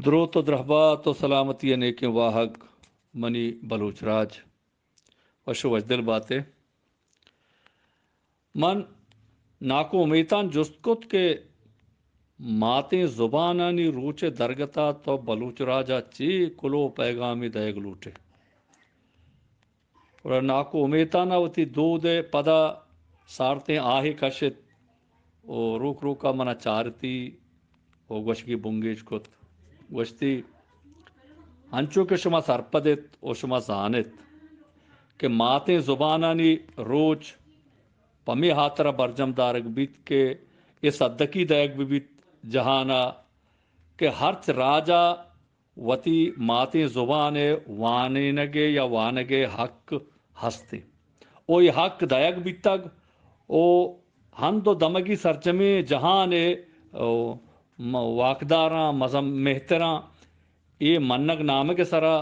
دروت و درہبات و سلامتی ء نیکیں واہگ منی بلوچ راج۔ وش و وشدل باتے۔ من ناکو امیتان جست کت کہ ماتیں زبانانی روچ ء درگت ء تو بلوچ راج ء چے کلو پیغامی دئیگ لوٹے؟ گڑا ناکو امیتان ء وتی دود ء پدا سارتیں آہے کشت و روک روک ء من ء چارتی و گوشگی بنگیج کت۔ گوشتی، انچو کہ شما سرپد ات و شما زان ات کہ ماتیں زبانانی روچ پمے ہاترا برجم دارگ بیت کہ اے سدکی دئیگ بہ بیت جہان ء کہ ہرچ راج ء وتی ماتیں زبان ء وانینگ ء یا وانگ ء حق ہست انت و اے حق دئیگ بیتگ و ہند و دمگی سرجمیں جہان ء، او، م-، واکداراں، مزن مہتراں اے منگ نامگ ء سرا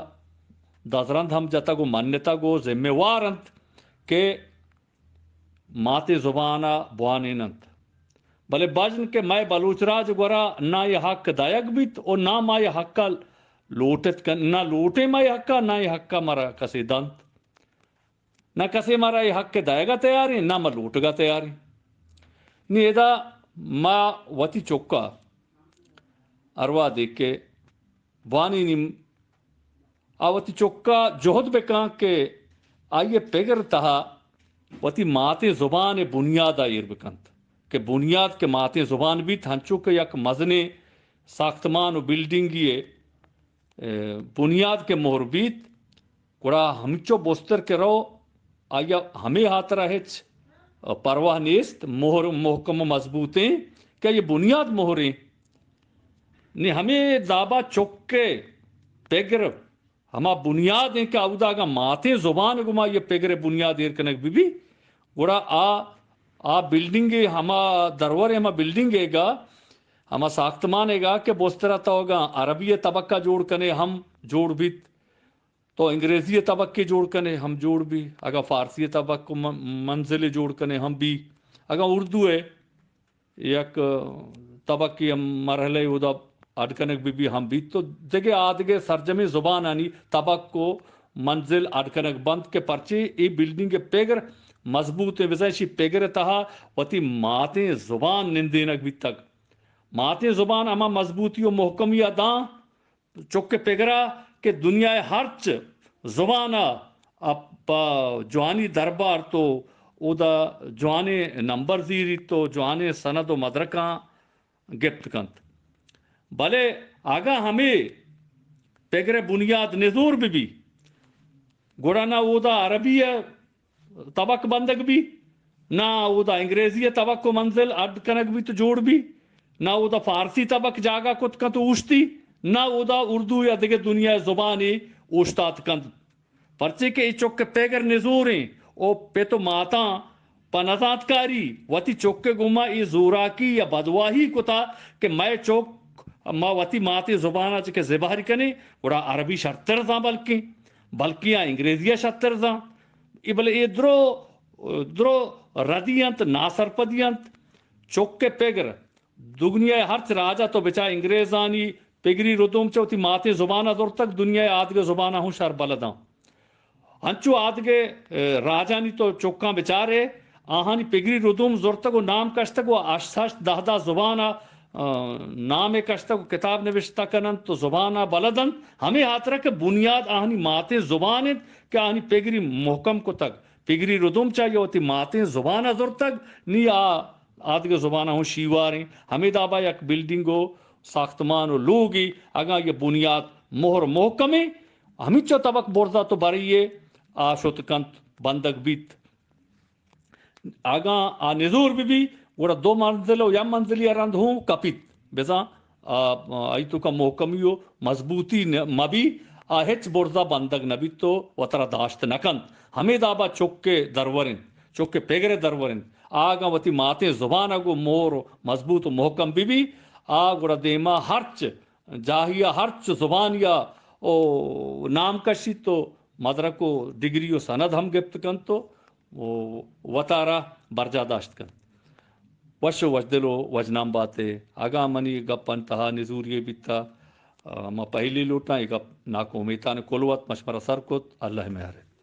دزرند ہم جتگ و منتگ و ذمہ وار انت کہ ماتیں زبان ء بوانین انت۔ بلے بژن کہ مئے بلوچ راج گورا نہ اے حق دئیگ بیت و نہ ما اے حق ء لوٹت کن، نہ لوٹیں ما اے حق ء، نہ اے حق ء مارا کسے دنت۔ نہ کسے مارا اے حق ء دئیگ ء تیاریں، نہ ما لوٹگ ء تیاریں۔ نی ادا ما وتی چک ء ارواہ دے کہ بوانینی آ وتی چکا جہد بکن کہ آئی ء پگر تہا وتی ماتیں زبان ء بنیاد ء ایر بکنت کہ بنیاد کہ ماتیں زبان بیت، ہنچو کہ یک مزنیں ساختمان و بلڈنگی ء، ء، بنیاد کہ مہر بیت، گڑا ہمچو بستر کہ رو، آئی ء ہمے ہاترا ہچ پرواہ نیست، مہر محکم و مضبوطیں کہ آئی ء بنیاد مہریں۔ نی ہمے دابا چک ء پگر ہما بنیاد انت کہ اودا اگاں ماتیں زبان ء گوما آئی ء پگر ء بنیاد ایر کنگ بہ بی، گڑا آ، آ بلڈنگ ء ہما درور ء ہما بلڈنگ ء گا، ہما ساختمان ء گا کہ بستر ء تو اگاں عربی ء طبقہ جوڑ کنے ہم جوڑ بیت، تو انگریزی ء طبقے جوڑ کنے ہم جوڑ بی، اگاں فارسی ء طبق م-، منزل جوڑ کنے ہم بی، اگاں اردو ء یک طبقے ہم مرحلہ اودا اڈ کنگ بہ بی ہم بیت، تو دگہ آدگہ سرجمیں زبانانی طبق و منزل اڈ کنگ بنت کہ پرچے اے بلڈنگ ء پگر مضبوط ء بزاں ایشی پگر ء تہا وتی ماتیں زبان نندینگ بیتگ۔ ماتیں زبان ہما مضبوطی و محکمی ء داں چک ء پگرا کہ دنیا ء ہرچ زبان ء ء پہ جوانی دربارت و اودا جوانیں نمبر زیریت و جوانیں سند و مدرکاں گپت کنت۔ بلے اگاں ہمے پگر ء بنیاد نزور بہ بی، گڑا نہ اودا عربی ء طبق بندگ بی، نہ اودا انگریزی ء طبق و منزل اڈ کنگ بیت و جوڑ بی، نہ اودا فارسی طبق جاگہ کت کنت و اوشتی، نہ اودا اردو یا دگہ دنیا ء زبانے اوشتات کنت۔ پرچے کہ اے چک ء پگر نزوریں و پت و ماتاں پہ نزانتکاری وتی چک ء گوما اے زوراکی یا بدواہی کتا کہ مئے چک ما وتی ماتیں زبان ء چہ کہ زبہر کنیں، گڑا عربی شرتر زاں بلکیں، بلکیں آ انگریزی ء شرتر زاں۔ اے بلے اے درو، درو ردی انت، ناسرپدی انت۔ چک ء پگر دگنیا ء ہرچ راج ء تو بچار انگریزانی پگری ردوم چہ وتی ماتیں زبان ء زرتگ، دنیا ء آدگہ زبان ء ہوں شر بلداں۔ انچو آدگہ، ء، راجانی تو چکاں بچارے، آہانی پگری ردوم زرتگ و نام کشتگ و ہشت ہشت دہ دہ زبان ء، ء، نام ء کشتگ و کتاب نوشتہ کننت و زبان ء بلد انت، ہمے ہاترا کہ بنیاد آہانی ماتیں زبان انت کہ آہانی پگری محکم کتگ، پگری ردوم چہ آئی ء وتی ماتیں زبان ء زرتگ، نی آ آدگہ زبان ء ہوں شیواریں۔ ہمے دابا یک بلڈنگ و ساختمان و لوگے اگاں آئی ء بنیاد مہر محکمیں، ہمینچو طبق برزا تو برئیے آ شت کنت بندگ بیت۔ اگاں آ نزور بہ بی، گڑا دو منزل و یک منزلی ء رند ہوں کپیت۔ بزاں، آ، آئی توکا محکمی و مضبوطی نہ، مہ بی، آ ہچ برزا بندگ نہ بیت و وترا داشت نہ کنت۔ ہمے دابا چک ء درور انت، چک ء پگر ء درور انت۔ آ اگاں وتی ماتیں زبان ء گوں مور و مضبوط و محکم بہ بی، آ گڑا دیما ہرچ جاہیا ہرچ زبانیا و نام کشیت و مدرک و ڈگری و سند ہم گپت کنت و، و وتارا برجا داشت کنت۔ وش و وشدل و وژنام باتے۔ اگاں منی گپانی تہا نزوریے بیتا، آ، ما پہلی لوٹاں، اے گپ ناکو امیتان کل وت مشمرا سر کت، اللہ مہر۔